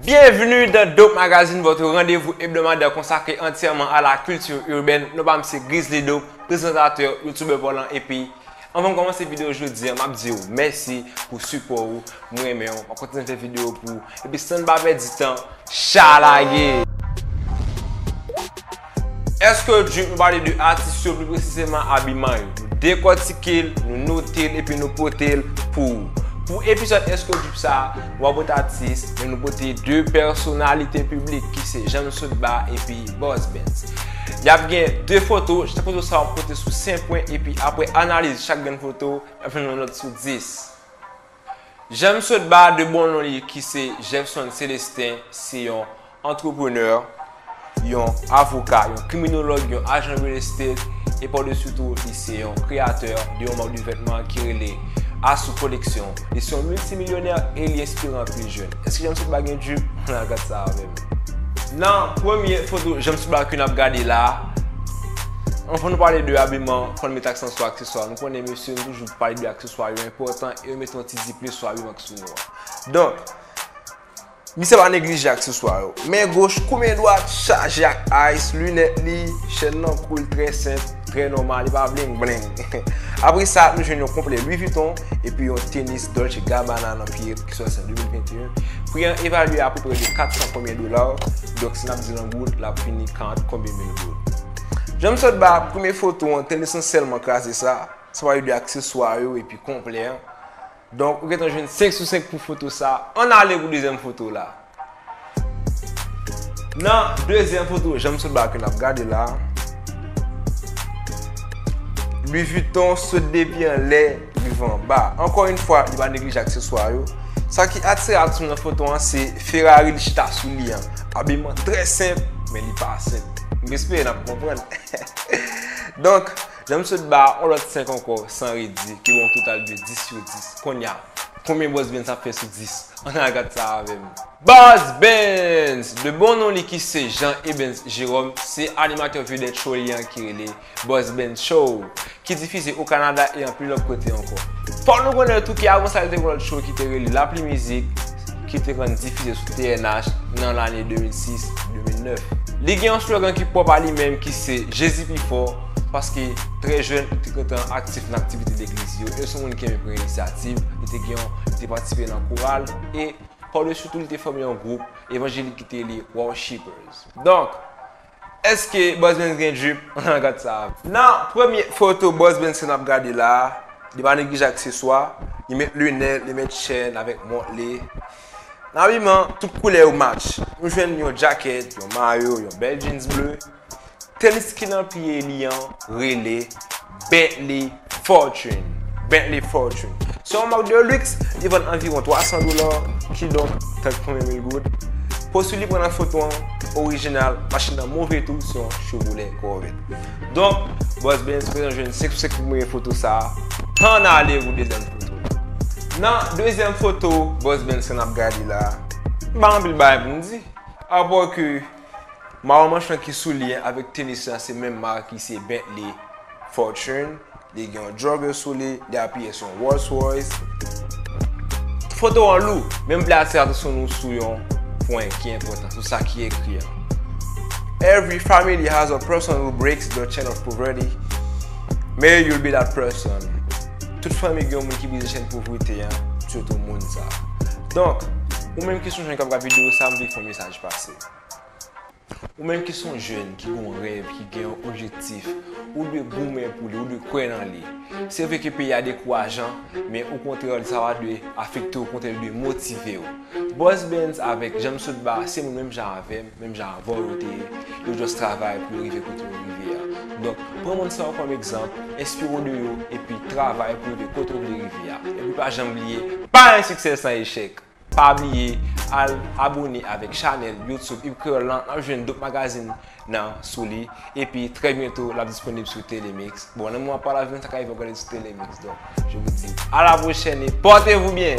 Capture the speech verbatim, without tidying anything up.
Bienvenue dans Dope Magazine, votre rendez-vous hebdomadaire consacré entièrement à la culture urbaine. Non pa m se Grizzly Dope, prezantatè, youtubè pòlan, epi anvan m kòmanse videyo jodi a, m ap di w mèsi pou sipò ou. Mwen renmen w, m ap kontinye fè videyo pou ou. Epi san n pa pèdi tan, chalage! Èske w drip, nou pale de atis yo, pli presizeman abiman yo. Nou dekòtike l, nou note l, epi nou pote l pou ou. Pou epizòd Èske w drip sa a, nou pa pote atis, men nou pote de pèsonalite piblik ki se Janm Sotba epi Boss Benz. Y ap gen de foto, chak foto sa a ap pote sou senk pwen, epi apre analiz chak grenn foto, y ap jwenn yon nòt sou dis. Janm Sotba, de bon non li ki se Jefferson Célestin, se yon antreprenè, yon avoka, yon kriminolog, yon ajan real estate, e pa desi tou, li se yon kreyatè de yon mak de vètman ki rele Asou Koleksyon. Li se yon miltimilyonè e li enspire anpil jèn. Èske Janm Sotba gen drip? Ann al gad sa avè m. Nan premye foto Janm Sotba ke n ap gade la, anvan nou pale de abiman, fò n met aksan sou akseswa. Nou konnen, mesye, nou toujou pale de akseswa yo enpòtan e yo mete yon ti diplis sou abiman ki sou nou an. Donk, misye pa neglije akseswa yo. Men goch kou men dwat chaje ak ice, linèt li, chèn nan kou l trè senp, trè nòmal, li pa bling bling. Apre sa, nou jwenn yon konplè Louis Vuitton epi yon tenis Dolce Gabbana nan pye ki sòti an de mil venteyen. Pri an evalye apeprè de kat san konbyen dola. Donk, si n ap di l an goud, l ap fini karant konbyen mil goud. Janm Sotba, premye foto an, tenis lan sèlman kraze sa. Sa pale de akseswa yo epi konplè an. Donk, ou gentan jwenn senk sou senk pou foto sa. Ann ale pou dezyèm foto la. Nan dezyèm foto Janm Sotba ke n ap gade la, Louis Vuitton sot depi anlè rive anba. Ankò yon fwa, li pa neglije akseswa yo. Sa ki atire atansyon nan foto an, se Ferrari li chita sou li an. Abiman trè senp, men li pa senp. M espere n ap konprann. Donk, Janm Sotba, yon lòt senk ankò, san redi, ki ba w yon total de dis sou dis. Kounye a, konbyen Boss Benz ap fè sou dis? Ann al gad sa avè m. Boss Benz, de bon non li ki se Jean Ebens Jérôme, se animatè vedèt show li an ki rele Boss Benz Show, ki difize o Kanada e anpil lòt kote ankò. Fòk nou konnen tou ke avan sa, li te gen yon lòt show ki te rele Lapli Mizik, ki te konn difize sou T N H nan lane de mil sis, de mil nèf. Li gen yon slogan ki pwòp a li menm ki se Jezi pi fò, paske trè jèn, li te gentan aktif nan aktivite legliz yo, e se yon moun ki renmen pran inisyativ, li te gen yon, li te patisipe nan koral, e pa desi tou, li te fòme yon gwoup evanjelik ki te rele Worshipers. Donk, èske Boss Benz gen drip? Ann al gad sa. Nan premye foto Boss Benz ke n ap gade la, li pa neglije akseswa, li met linèt, li met chèn avèk mont li. Nan abiman, tout koulè yo match. Nou jwenn yon djakèt, yon mayo, yon bèl jeans ble. Tenis ki nan pye li an rele Bentley Fortune. Bentley Fortune. Se yon mak de luks, li vann anviwon twa san dola, kidonk, trant konbyen mil goud. Pòs li pran nan foto an, orijinal, machin nan move tou, se yon Chevrolet Corvette. Donk, Boss Benz, prezan jwenn senk sou senk pou premye foto sa a. Ann ale pou dezyèm foto. Nan dezyèm foto, Boss Benz ke n ap gade la, m pa anpil bagay pou m di. Apre ke mawon manch lan ki sou li an avèk tenis lan se menm mak ki se Bentley Fortune. Li gen yon jogger sou li, li apiye sou yon Rolls Royce. Foto an lou, men m vle atire atansyon nou sou yon pwen ki enpòtan, sou sa ki ekri an. Every family has a person who breaks the chain of poverty. Maybe you'll be that person. Tout fanmi gen yon moun ki brize chèn povrete an, sitou moun sa. Donk, ou menm ki se yon jèn k ap gade videyo sa, m vle fè yon mesaj pase. Ou menm ki se yon jèn, ki gen yon rèv, ki gen yon objektif, ou dwe goumen pou li, ou dwe kwè nan li. Se vre ke peyi a dekourajan, men okontrè, sa pa dwe afekte w, okontrè, li dwe motive w. Boss Benz avèk Janm Sotba, se moun menm jan avè m, menm jan avè w yo te ye, yo just travay pou yo rive kote yo rive a. Donk, pran moun sa yo kòm egzanp, enspire w de yo, epi travay pou rive kote w vle rive a. Epi pa janm bliye, pa gen siksè san echèk. Pa bliye al abone avèk chanèl YouTube Ib Kreyòl lan, n ap jwenn Dope Magazine nan sou li. Epi trè byento l ap disponib sou Telemix. Bon, nan moman m ap pale avè nou, sa ka rive w gade l sou Telemix. Donk, je vous dis à la prochaine et portez-vous bien!